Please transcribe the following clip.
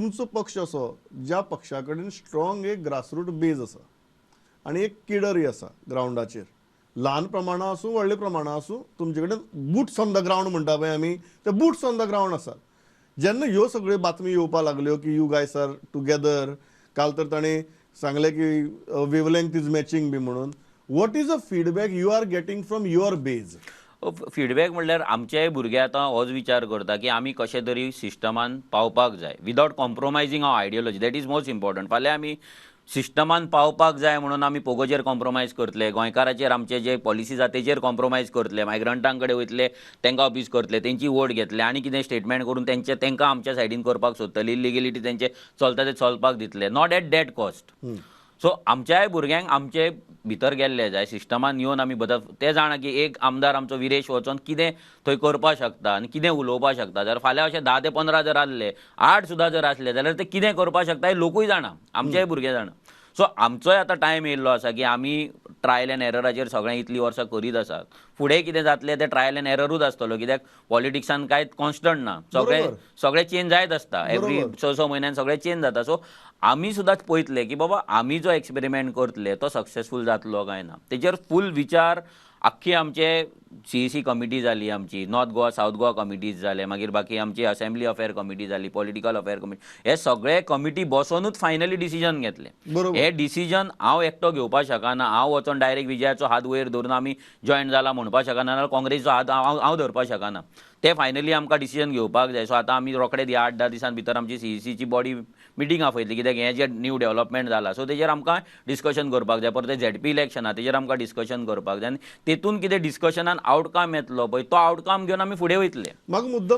तुमचो पक्ष असो ज्या पक्षा कडेन स्ट्रॉंग एक ग्रासरूट बेज आसा आनी एक केडरय आसा ग्रावंडाचेर, ल्हान प्रमाणां आसूं व्हडले प्रमाणां आसूं, तुमचे कडेन बुट्स ऑन the ground म्हणटा पळय आमी, ते बुट्स ऑन the ground आसात. जेन्ना ह्यो सगळ्यो बातमी येवपाक लागल्यो की you guys are together, काल तर ताणें सांगलें की वेवलेंथ is matching बी म्हणून, what is a feedback you are getting from your base? Feedback म्हणल्यार आमचेय भुरगे आतां होच विचार करता की आमी कशें तरी सिस्टमान पावपाक जाय without compromising our ideology. That is most important. फाल्यां आमी सिस्टमान पावपाक जाय म्हणून आमी पोगोचेर कॉम्प्रोमायज करतले, गोंयकाराचेर आमचे जे पॉलिसीज आसा तेचेर कॉम्प्रोमायज करतले, मायग्रंटां कडेन वयतले, तांकां अब्यूज करतले, तेंची वोट घेतले आनी कितें स्टेटमेंट करून तेंचे तांकां आमच्या सायडीन करपाक सोदतले, इलिगेलिटी तेंचे चलता ते चलपाक दितले, not at that cost. So आमच्याय भुरग्यांक आमचे भितर गेल्ले जाय, सिस्टमान येवन आमी बदल ते जाणा की एक आमदार आमचो विरेश वचोन कितें थंय करपाक शकता आनी कितें उलोवपाक शकता. जर फाल्यां अशें 10 ते 15 जर आसले, 8 सुद्दां जर आसले जाल्यार ते कितें करपाक शकता हे लोकूय जाणा, आमचेय भुरगे जाणा. सो आमचोय आतां टायम येयल्लो आसा की आमी ट्रायल एंड एरराचेर सगळें इतलीं वर्सां करीत आसात. फुडें कितें जातलें तें ट्रायल एंड एररूच आसतलो, कित्याक पॉलिटिक्सान कांयच कॉन्स्टंट ना, सगळें सगळें चेंज जायत आसता, एवरी 6-6 म्हयन्यान सगळें चेंज जाता. सो आमी सुद्दां पळयतले की बाबा आमी जो एक्सपेरिमेंट करतले तो सक्सेसफूल जातलो काय ना, तेजेर फूल विचार आख्खी आमचे CEC committee जाली, आमची north Goa south Goa committees जाले, मागीर बाकी आमची असेंब्ली अफेयर कमिटी जाली, पॉलिटिकल अफेयर कमिटी, हे सगळे कमिटी बसोनूच फायनली डिसिजन घेतले. हे डिसिजन हांव एकटो घेवपाक शकना, हांव वचोन डायरेक्ट विजयाचो हात वयर धरून आमी जॉयन जाला म्हणपाक शकना, नाजाल्यार काँग्रेसीचो हात हांव धरपाक शकना. ते फायनली आमकां डिसिजन घेवपाक जाय. सो आतां आमी रोखडेच ह्या 8-10 दिसां भितर आमची CECची बॉडी मिटींग आपयतली, कित्याक हें जें न्यू डेव्हलपमेंट जाला सो तेजेर आमकां डिस्कशन करपाक जाय. परत ZP election आहा तेजेर आमकां डिस्कशन करपाक जाय आनी तेतून कितें डिस्कशनान आवटकम येतलो पळय तो आवटकम घेवन आमी फुडें वयतले. म्हाका मुद्दम